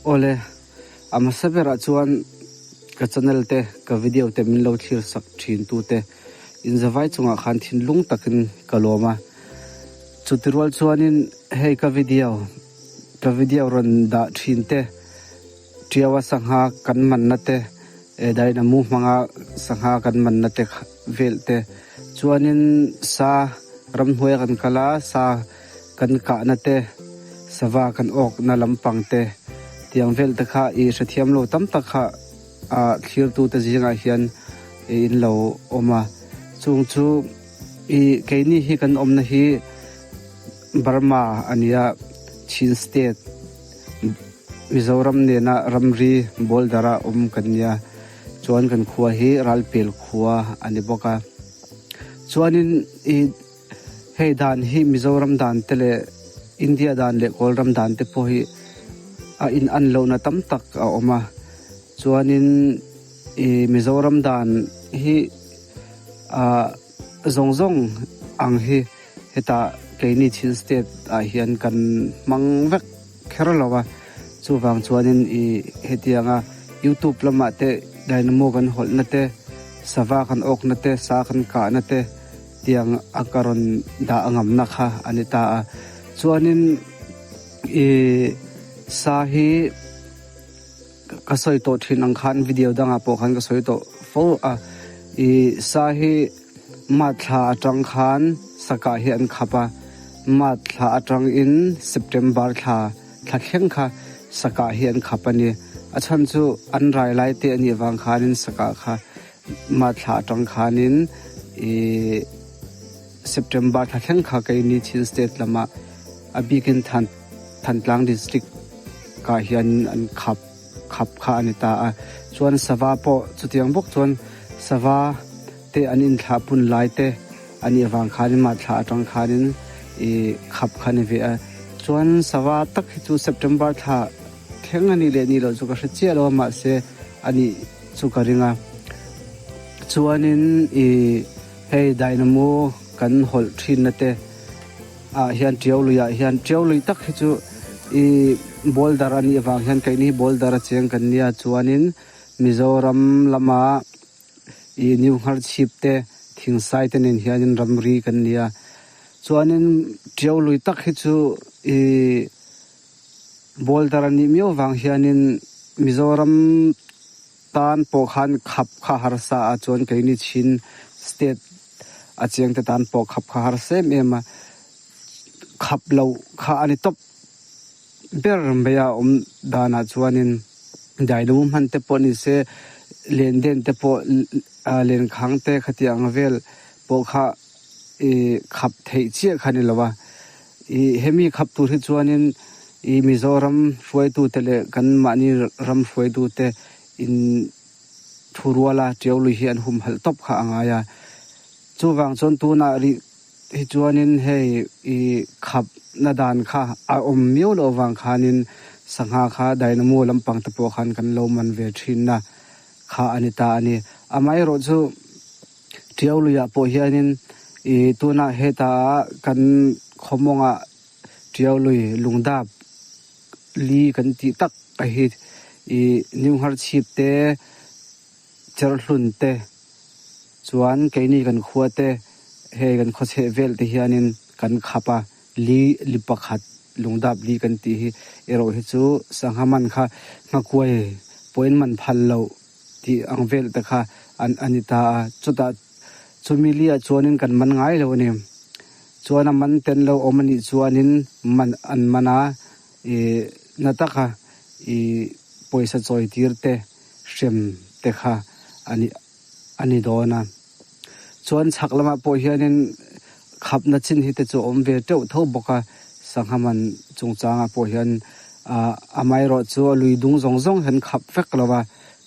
Awle, a hmasa berah chuan ka channel te, ka video te min lo thlir sak thin tu te inzavai chungah khan thinlung takin ka lawm a. Chuti rual chuanin hei ka video, ka video rawn dah thin te, Tiaua sangha kan manna te, eh Dynamo hmanga sangha kan manna te vel te chuanin sa ramhnuaia kan kal a, sa kan kahna te, sava kan awkna lampang te tiang vel te kha i hrethiam lo tam tak kha ah thlirtute zingah hian in lo awm a. Chung chu i keini hi kan awmna hi Burma a nia, Chin State. Mizoram nena ramri border-a awm kan nia, chuan kan khua hi Ralpel khua a ni bawk a. Chuanin i hei dan hi Mizoram dan te leh India dan leh Kawlram dan te pawh hi a in an lohna tam tak a awm a. Chuanin i Mizoram dan hi ah zawng zawng ang hi hetah keini Chin State ah hian kan hmang vek. kher lo a, chuvang chuanin i hetianga youtube lamah te dynamo kan hawlhna te, sava kan awkna te, sa kan kahna te tiang a ka rawn dah ngamna kha a ni ta a. Chuanin i sa hi ka sawi tawh thin ang khan video dangah pawh khan ka sawi tawh fo a, i sa hi Mat thla atang khan saka hi an khap a, Mat thla atangin September thla thla thleng kha saka hi an khap a ni. A chhan chu an rai lai te a nih vang khanin saka kha Mat thla atang khanin ih September thla thleng kha keini Chin State lamah a bikin Than Thantlang District ah hianin an khap. khap kha a ni ta a, chuan sava pawh chutiang bawk chuan sava te an inthlah pun lai te a nih avang khanin mah thla atang khanin ih khap kha a ni ve a, chuan sava tak hi chu September thla thleng a nih leh nih loh chu ka hre chiah lo a mahse a nih chu ka ring a, chuanin ih hei dynamo kan hawlh thinna te. ah hian tiau lui ah hian tiau lui tak hi chu ih boulder a nih avang hian keini hi boulder a cheng kan nia chuanin Mizoram lama ih new ngharchhip te thingsai te nen hianin ramri kan nia chuanin tiau lui tak hi chu ih boulder a nih miau avang hianin Mizoram tan pawh khan khap kha harsa a chuan keini Chin state a chiang te tan pawh khap kha harsa em em a, khap loh kha a ni tawp ber mai a awm danah chuanin dailo hman te pawh ni se len den te pawh lenkhang te khatiang vel pawh kha ih khap theih chiah kha a ni lo a, ih hemi khap tur hi chuanin ih Mizoram hruaitute leh kan mahni ram hruaitute in thu ruala tiau lui hi an humhalh tawp kha a ngai a, chuvang chuan tunah rih hi chuanin hei ih khapna dan kha a awm miau loh avang khanin sangha kha dynamo lampang te pawh khan kan lo man ve thin a kha a ni ta a ni. Amaherawh chu tiau luiah pawh hianin ih tunah heta kan khawmawngah tiau lui lungdap li kan tih tak a hi ih new ngharchhip te cherhlun te chuan keini kan khua te hei kan khaw chheh vel te hianin kan khap a li li pakhat lungdap li kan tih hi erawh hi chu sangha man kha nghakuai pawhin man phal loh tih ang vel te kha an a ni ta a chutah chumi li ah chuanin kan man ngai lo a ni chuan a man ten lo awm a nih chuanin man an man a ih na taka ih pawisa chawi tir te hrem te kha a ni a ni dawn a chuan chhak lamah pawh hianin khapna chin hi te chu a awm ve teuh tho bawk a sangha man chungchangah pawh hian ah amaherawh chu a lui dung zawng zawng hian khap vek lo va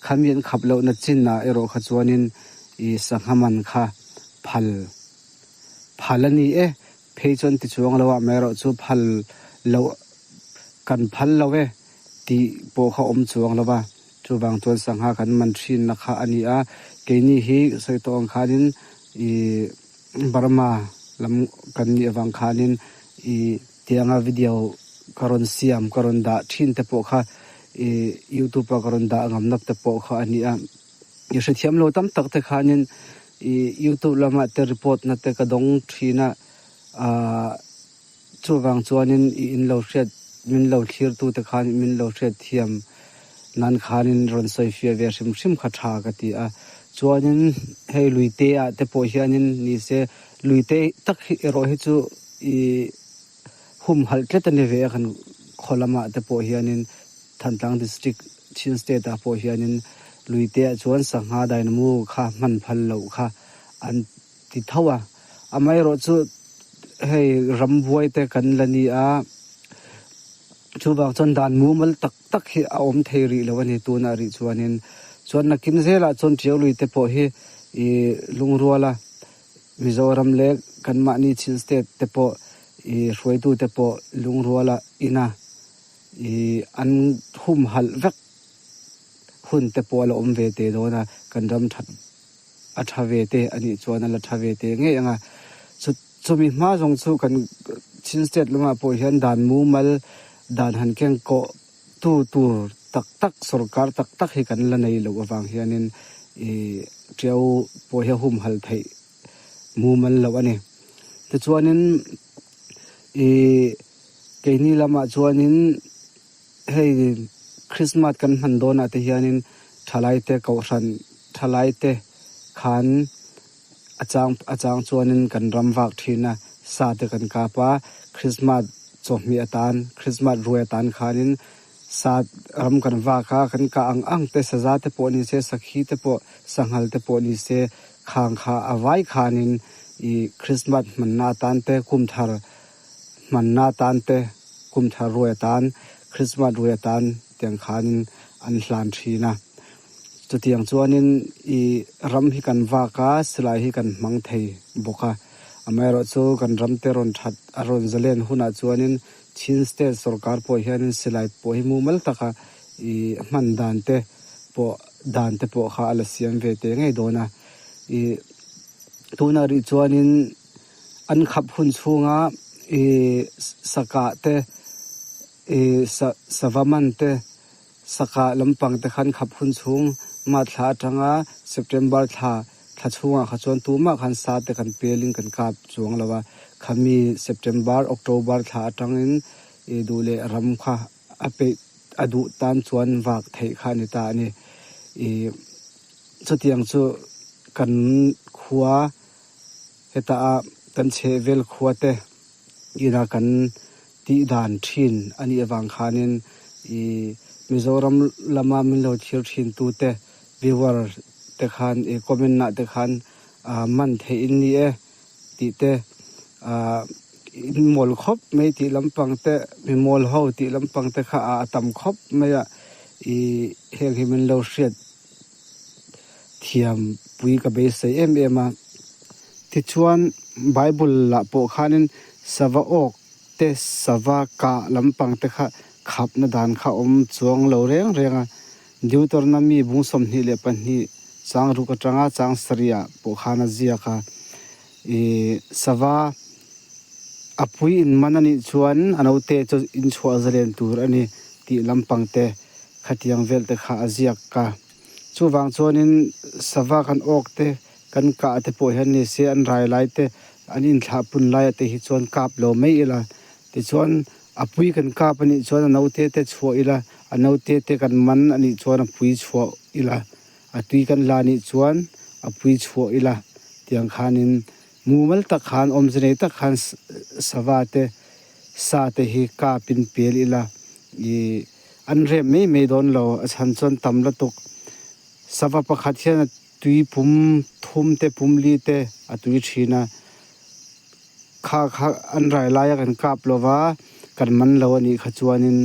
khami an khap lohna chinah erawh kha chuanin ih sangha man kha phal phal a ni e. Phei chuan ti chuang lo a, amaherawhchu phal loh kan phal lo e tih pawh kha awm chuang lo va, chuvang chuan sangha kan man thinna kha a ni a, keini hi sawi tawh ang khanin ih Burma lam kan nih avang khanin ih tianga video ka rawn siam ka rawn dah thin te pawh kha. Ih youtube a ka rawn dah ngam nap te pawh kha a ni a. I hrethiam lo tam tak te khanin ih youtube lamah te report na te ka dawng thin a ahh chuvang chuanin i in lo hriat min lo thlir tu te khan min lo hriat thiam nan khanin rawn sawi fiah ve hrim hrim kha tha ka ti a. Chuanin hei lui te ah te pawh hianin ni se lui te tak hi erawh hi chu ih humhalh tlat a ni ve a kan khaw lamah te pawh hianin Thantlang District Chin State ah pawh hianin lui te ah chuan sangha dynamo kha hman phal loh kha an ti tho a, amaherawh chu hei rambuai te kan la ni a, chuvang chuan dan mumal tak tak hi a awm thei rih lo a ni tunah rih chuanin chuan nakin zelah chuan Tiau lui te pawh hi ih lungruala Mizoram leh kan mahni Chin State te pawh ih hruaitu te pawh lungruala ina ih an humhalh vek hun te pawh a la awm ve teh dawn a, kan ram that a tha ve te a nih chuan a la tha ve teh ngei ang a. Chu chumi hma zawng chu kan Chin State lamah pawh hian dan mumal dan han keng kawh tu tur tak tak sorkar tak tak hi kan la nei loh avang hianin ih Tiau pawh hi a humhalh theih mumal loh a ni. Tichuanin ih keini lamah chuanin hei Christmas kan hman dawnah te hianin thalaite kohhran thalaite khan a chang a chang chuanin kan ram vak thin a, sa te kan kap a, Christmas chawhmeh atan Christmas ruai atan khanin sa ram kan vak a, kan kah ang ang te saza te pawh ni se sakhi te pawh sanghal te pawh ni se khang kha a vai khanin ih Christmas hmanna atan te kum thar hmanna atan te kum thar ruai atan Christmas ruai atan tiang khanin an hlan thin a. Chutiang chuanin ih ram hi kan vak a, silai hi kan hmang thei bawk a. Amaherawhchu kan ram te rawn that a rawn zalen hunah chuanin Chin State sorkar pawh hianin silai pawh hi mumal taka ih hman dan te pawh dan te pawh kha a la siam ve teh ngei dawn a. Ih tunah rih chuanin an khap hun chhunga ih sakah te ih sa sava man te Saka lampang te khan khap hun chhung March thla atanga September thla thla chhungah kha chuan tumah khan sa te kan pelin kan kap chuang lo a, khami September, October thla atangin i duh leh ram kha a peih a duh tan chuan vak theih kha a ni ta a ni. I chutiang chu kan khua heta a kan chhehvel khua te ina kan tih dan thin a nih avang khanin ih Mizoram lama min lo thlir thin tute viewer te khan ih comment ah te khan ah man theih in ni e tih te ah in mawl khawp mai tih lampang te mi mawl ho tih lampang te kha a tam khawp mai a ih heng hi min lo hriat thiam pui ka beisei em em a. Tichuan, Bible ah pawh khanin sava awk te, sava kah lampang te kha khapna dan kha awm chuang lo reng reng a. Deuteronomy bung 22 chang ruk atanga chang sarih ah pawh khan a ziak a. Ih, sava a pui in man a nih chuan a naute chu inchhuah zalen tur a ni tih lampang te khatiang vel te kha a ziak a. Chuvang chuanin sava kan awk te Kan kah te pawh hian ni se an rai lai te an inthlah pun lai ah te hi chuan kap lo mai ila tichuan a pui kan kap a nih chuan a naute te chhuah ila a naute te kan man a nih chuan a pui chhuah ila a tui kan la nih chuan a pui chhuah ila tiang khanin mumal tak khan awmze nei tak khan sava te sa te hi kap in pel ila ih an rem mai mai dawn lo a chhan chuan tam lutuk sava pakhat hian a Tui pum thum te pum li te a tui thin a, kha kha an rai laia kan kap lo va, kan man lo a nih kha chuanin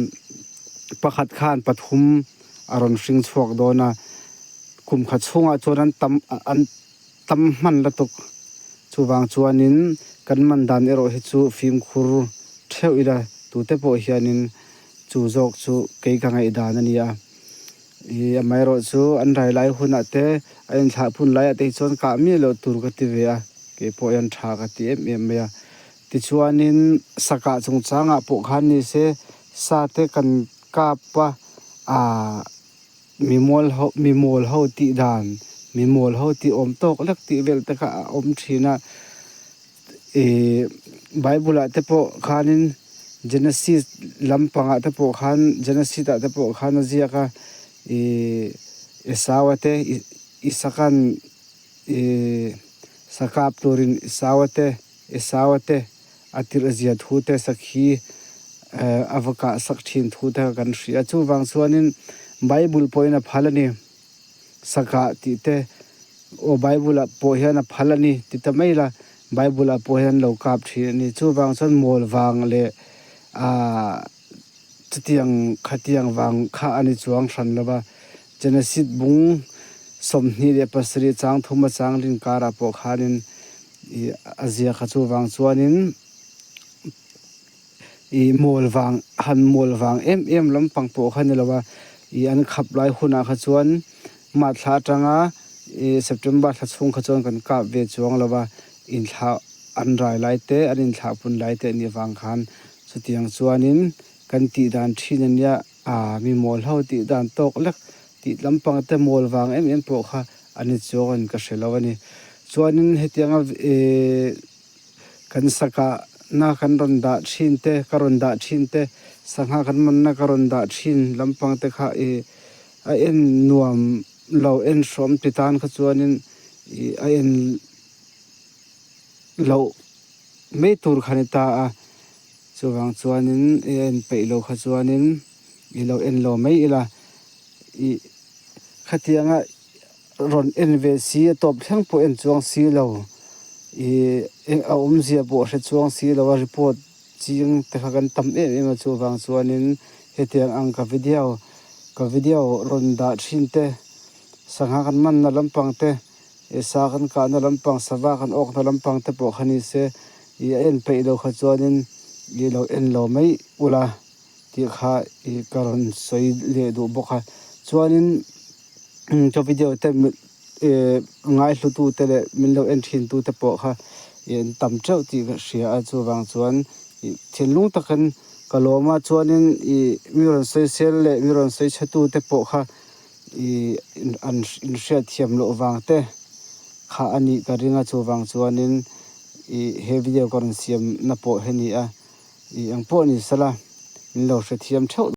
pakhat khan pathum a rawn hring chhuak dawn a, kum khat chhungah chuan an tam an tam hman lutuk. Chuvang chuanin kan man dan erawh hi chu fimkhur theuh ila tute pawh hianin chu zawk chu kei ka ngaihdan a ni a. Ih amaherawh chu an rai lai hunah te a inthlah phun laiah te hi chuan kah miah loh tur ka ti ve a, kei pawh hian tha ka ti em em mai a. Tichuanin sakah chungchangah pawh khan ni se sa te kan kap a, Aaa mi mual ho mi mawl ho tih dan mi mawl ho tih awm tawk lek tih vel te kha a awm thin a ihh bible ah te pawh khanin genesis lampangah te pawh khan genesis ah te pawh khan a ziak a ihh Esau a te Isaka'n ihh sakap turin Esau a te Esau a te. A tirh zia thu te sakhi a va kah sak thin thu te kha kan hria. Chuvang chuanin Bible pawhin a phal a ni. Sakah tih te aw Bible ah pawh hian a phal a ni ti ta mai la, Bible ah pawh hian an lo kap thin a ni. Chuvang chuan mawl vang leh aah chutiang khatiang vang kha a ni chuang hran lo va. Genesis bung 27 chang thum a chang lin karah pawh khanin Ih a zia kha chuvang chuanin ih mawl vang han mawl vang em em lampang pawh kha a ni lo a ih an khap lai hunah kha chuan mah thla atanga ih September thla chhung kha chuan kan kap ve chuang lo va inthlah an rai lai te an inthlah pun lai te a nih vang khan chutiang chuanin kan tih dan thin a nia. Aa mi mawl ho tih dan tawk lek tih lampang te mawl vang em em pawh kha a ni chuang in ka hre lo a ni. Chuanin hetianga ihh kan sakah na kan rawn dah thin te ka rawn dah thin te sangha kan manna ka rawn dah thin lampang te kha ihh a en nuam lo en hrawm ti tan kha chuanin ihh a en loh mai tur kha a ni ta a. Chuvang chuanin i en peih lo kha chuanin i lo en lo mai ila ih khatianga rawn en ve si a tawp thleng pawh en chuang si lo ih a awmzia pawh hre chuang si lo a report ching te kha kan tam em em a chuvang chuanin hetiang ang ka video ka video rawn dah thin te sangha kan manna lampang te. I sa kan kahna lampang, sava kan awkna lampang te pawh kha ni se, i a en peih lo kha chuanin i lo en lo mai ula tih kha i ka rawn sawi leh duh bawk a. Chuanin ka video te ngaihlu tu te leh min lo en thin tu te pawh kha i an tam teuh tih ka hria a, chuvang chuan i thinlung takin ka lawm a, chuanin i mi rawn sawisel leh mi rawn sawi chhe tu te pawh kha Ih an inhriat thiam loh vang te kha a nih ka ring a chuvang chuanin ih he video ka rawn siam na pawh hi a ni a ih engpawh ni sela min lo hrethiam theuh.